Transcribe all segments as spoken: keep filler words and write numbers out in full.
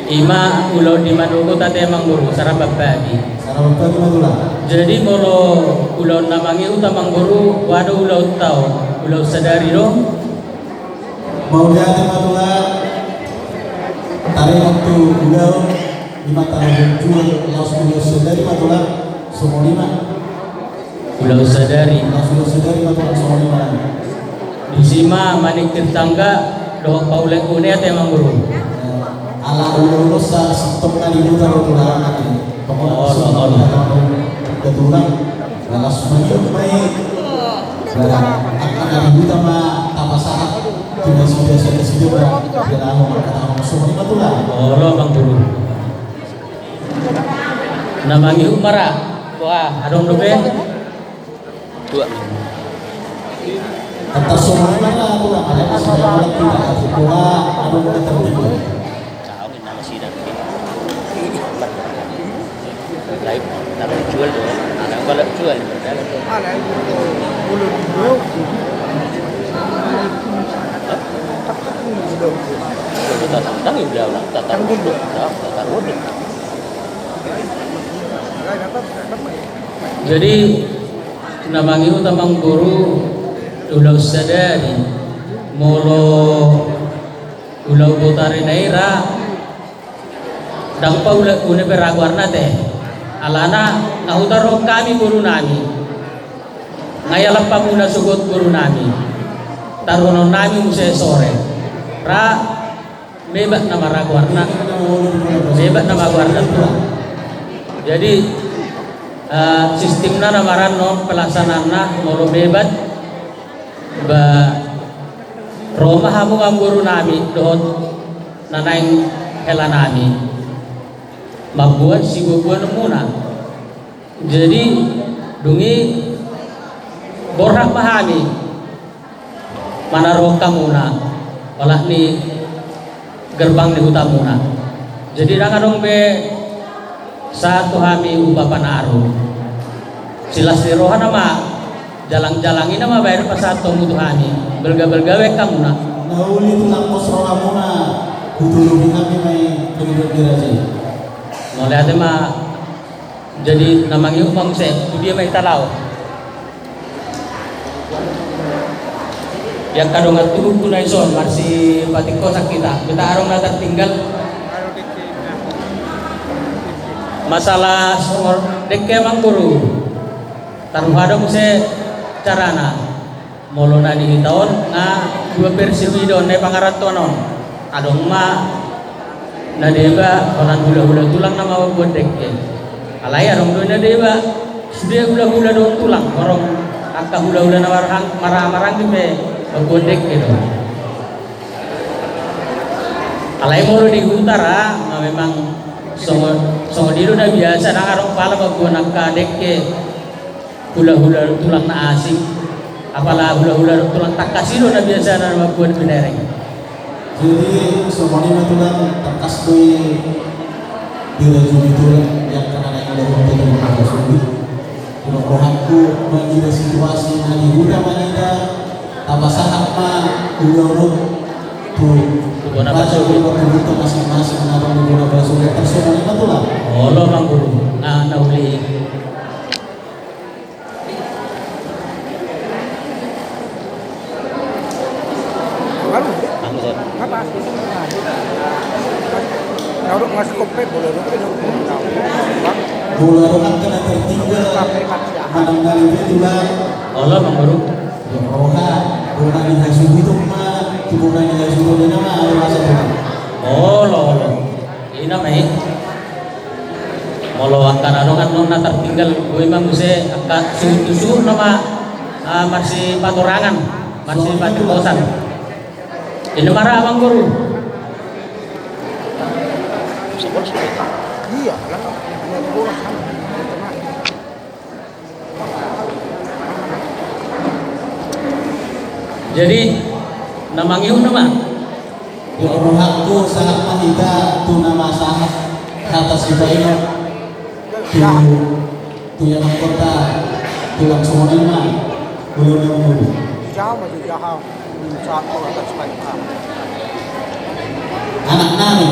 Ima ulaon di manogot ate amangboru, sarapan pagi. Sarapan pagi ma tulang. Jadi molo ulaon na mangihut amangboru, boha do ulaonta on, ulaon sadari do? Mauliate ma tulang. Taringot tu ulaon, ima taringot jual laos ulaon sadari ma tulang. Songon i ma. Ulaon sadari. Ulaon sadari ma tulang, songon i ma. Disi ma maningkir tangga dohot paulak une ate amangboru. Ala ulaon sasintongna di huta do tulang ate. Pokokna songon i ma tulang. Laos mangihut ma i. Angka na di huta ma tapasahat tu nasida, sian nasida ma. Jala angka taon, songon i ma tulang. Olo amangboru. Na mangihut ma ra. Boha, adong dope? Dua. Atas songon i ma ra tulang, alai masih ada orang tidak. Boha, adong dope tertinggal? Lain, na jual do. Anak balak jual. Hah? Tatang, tatang, tatang. Jadi na mangihut amangboru, ulaon sadari, molo ulaon botari na i ra, ndang paulak une pe ra goarna ate. Alana nga hutaruhon hami borunami, nga ialap hamuna sogot borunami, taruhononnami muse sore. Ra mebat nama ra goarna. Mebat nama goarna tulang. Jadi eh, sistemna nama ra annon pelaksanaanna, molo mebat, ba ro ma hamu amangborunami dohot na naeng helanami mamboan sibuabuanmuna. Jadi dung i borhat ma hami manaruhon hamuna olat ni gerbang ni hutamuna. Jadi ndang adong be sahat tu hami upa panaru. Silas ni roha nama, jalang-jalang i nama baen pasahat hamu tu hami. Balga-balga baen hamuna. Na uli tulang, pos rohamuna, hutuluhi hami ma i pengidot di raja i. Mauliate ma. Jadi na mangihut ma muse, tu dia ma hita laho? Di angka dongan tubuku na dison, marsipatikkosan hita. Hita adong na tertinggal. Masalah songon dekke amangboru. Taruhon do muse carana. Molo na di hita on nga dua versi do na i pangarantoan on. Adong ma na deba holan hulahula tulang nama mamboan dekke. Alai adong do na deba sude hulahula dohot tulang, horong angka hulahula na marhang-, mara-, maranggi pe mamboan dekke do. Alai molo di huta ra, nga memang songon, songon i do na biasa, ndang adong pala mamboan angka dekke. Hulahula tulang na asing, apala hulahula tulang tangkas i do na biasana mamboan binereng. Jadi songon i ma tulang, tangkas do i dirajumi tulang, yang kena naik udah untuk tulang na sulit. Tulang rohangku mangida situasi na di huta mangida, tapasahat ma udah tu. Tu bona pasu. Masing-masing na di bona pasu, tersongon i ma tulang. Olo amangboru, na, na uli. Bola roha kan tertinggal. Manang dari dia juga. Olo amangboru. Roha, bola di hasu itu mah, bola di hasu itu nama, rasa tulang. Olo, olo. Ina ma i. Molo angka na dongan non na tertinggal, boi ma muse angka suhut tu suhut nama, ah, marsipatorangan, marsipatorangan. Ina ma ra amangboru. Iya. Jadi na mangihut nama. Di rohangku sahat ma hita tu nama sahat hata sibaino tu, tu ianakhonta tulang songon i ma. Belum nemu. Anaknami.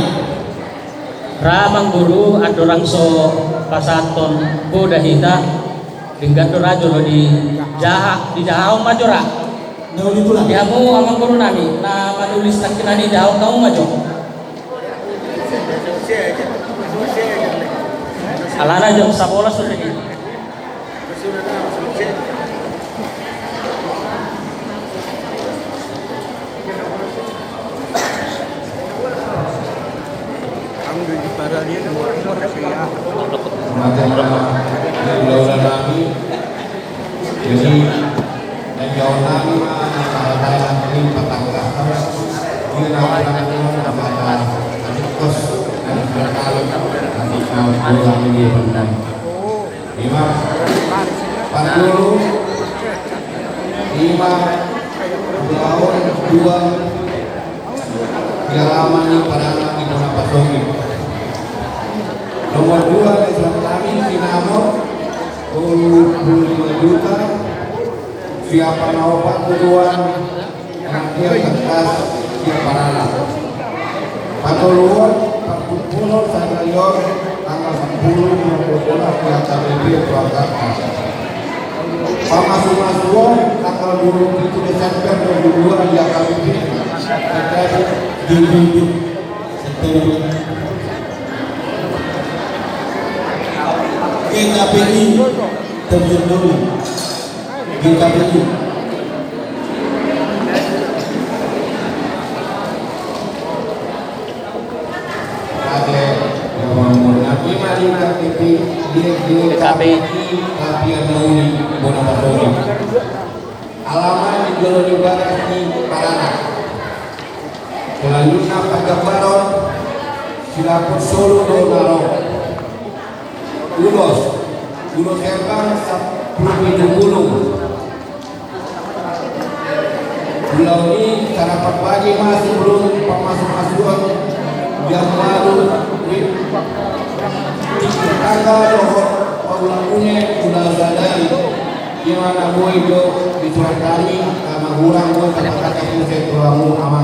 Ra amang guru, andorang so pasahathon poda hita, denggan do ra jolo dijaha, dijahahon ma jo ra. Di hamu amang guru nami, na manulis nangkiningan i, jahahon hamu ma jo. Alana jam sabolas do tadi. Jadi, na jahaon nami ma, na patangkas, di na patangkas, na patangkas, na patangkas. Ima, parjolo, ima, ulaon dua, di alaman ni paranak di bona pasogit. Nomor dua, di Selatan, sinamot, tolu pulu lima juta, siapa na opat tu tuan, Dia tangkas, dia paranak. Patoluhon, parpumpunon sadari on, tanggal sampulu bulan dua belas, dia H K B P keluarga. Pamasumasuon, tanggal dua puluh tujuh Desember dua ribu dua, dia H K B P, terjadi di Bujur, September. G K P I, terjadi. G K P I. Ate, ya, Bang, Bang, nanti mari G K P I, G K P I, tapi yang tahu di Bona Pasogit. Alaman di jolo ni bagas ni paranak. Selanjutnya, panggambaron, silaput solu do na ro. Ulos, ulos herbang sampulu pitu pulu. Ulaon i sarapan bagi masuk ro pamasumasuon, jam walu, di, di tangga dohot paulak une ulaon sadari. Ima na boi do disurat hami, na hurang do tapatangkas muse tu hamu amang.